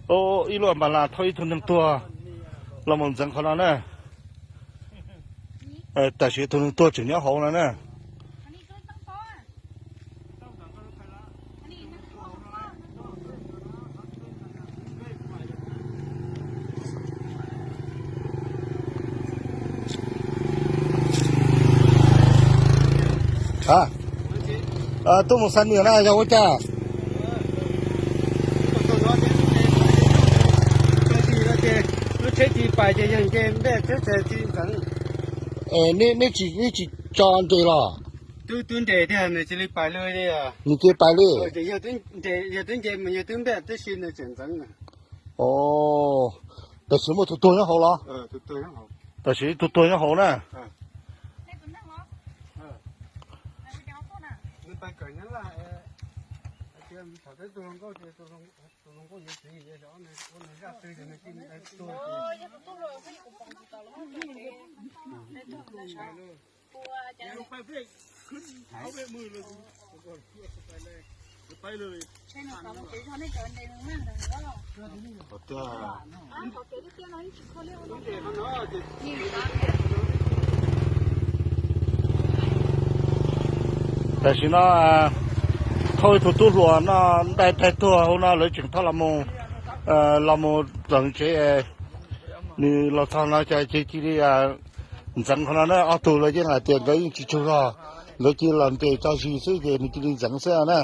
Ib lub npas las thauj ib tug neeg tuag los mus ntxeev qhov no na. Tam sim tus neeg tuag tseem nyob hauv no na. Tuaj mus xa nws na yog ua cas? Lub tsheb tsis pais ces yog nce npej tsheb tsis ntxeev. Neb tsis tso nres los? Twb nres tiag, nws cia li pais li. Nws cia li pais li. Yog twb nce mas yog twb npej tib si nws tseem ntxeev. Tam sim muaj tus tuag nyob hauv los? Tam sim ib tug tuag nyob hauv na. Tam sim no thauj ib tug tub hluas no, dai daig tuag hauv no, lawv tseem thauj los mus, los mus txog tsev. Nws los txog no ces cia li ntxeev qhov no na. Ob tug los yeej hais tias nkawd yeej tsis tsaug zog, nkawd cia li los nres tso zis xwb ces nws cia li ntxeev xwb na.